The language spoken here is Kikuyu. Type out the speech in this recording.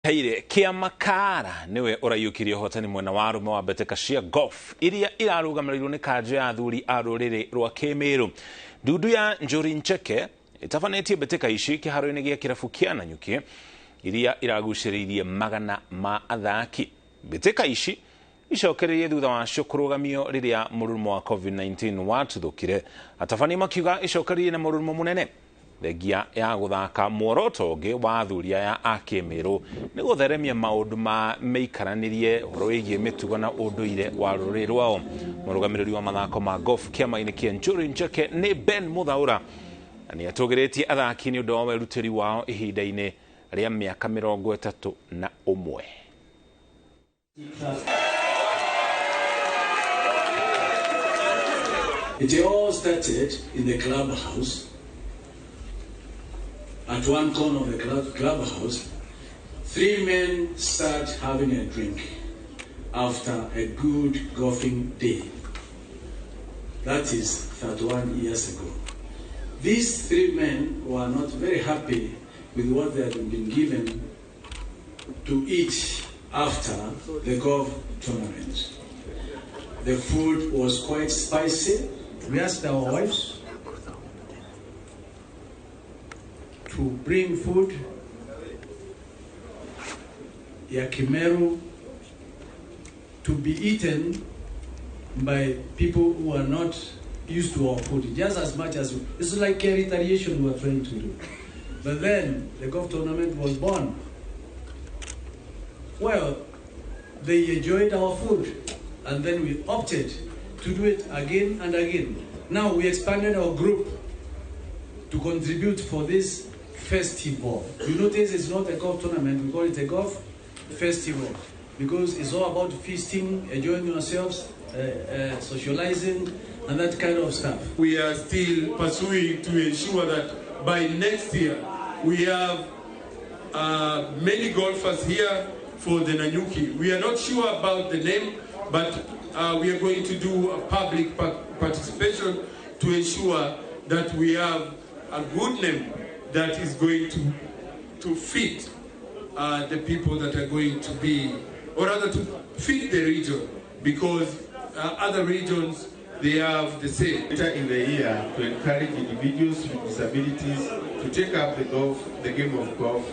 Heire Kĩama Kaara nĩwe ũraiyũkirie ũhotani mwena wa arũme wa mbĩtĩka cia golf iria irarũgamĩrĩirwo nĩ kanjũ ya athuri a rũrĩrĩ rwa Kĩmĩrũ. Ndundu ya Njuri Ncheke ĩtabanĩtie mbĩtĩka ici kĩharo-inĩ gĩa kĩrabu kĩa Nanyuki iria iragucĩrĩirie magana ma athaki. Mbĩtĩka ici icokereirie thutha wacio kũrũgamio rĩrĩa mũrurumo wa COVID-19 watuthũkire. Atabania makiuga icokereirie na mũrurumo mũnene. Thengia ya gũthaka muoroto ũngĩ wa athuri aya a Kĩmĩrũ nĩ gũtheremia maũndũ ma mĩikaranĩrie ũhoro wĩgiĩ mĩtugo na ũndũire wa rũrĩrĩ rwao. Mũrũgamĩrĩri wa mathako ma golf kĩama-inĩ kĩa Njuri Ncheke nĩ Ben Muthaura na nĩ atũgĩrĩtie athaki nĩ ũndũ wa werutĩri wao ihinda-inĩ rĩa mĩaka 31. It all started in the clubhouse. At one corner of the clubhouse, three men sat having a drink after a good golfing day. That is 31 years ago. These three men were not very happy with what they had been given to eat after the golf tournament. The food was quite spicy. We asked our wives to bring food ya Kimeru to be eaten by people who are not used to our food, just as much as it's like a retaliation we are trying to do. But then the golf tournament was born. Well, they enjoyed our food, and then we opted to do it again and again. Now we expanded our group to contribute for this festival. You notice it's not a golf tournament, we call it a golf festival because it's all about feasting, enjoying yourselves, socializing, and that kind of stuff. We are still pursuing to ensure that by next year we have many golfers here for the Nanyuki. We are not sure about the name, but we are going to do a public participation to ensure that we have a good name that is going to fit the people that are going to be, or rather to fit the region, because other regions, they have the same. Later in the year, to encourage individuals with disabilities to take up the game of golf.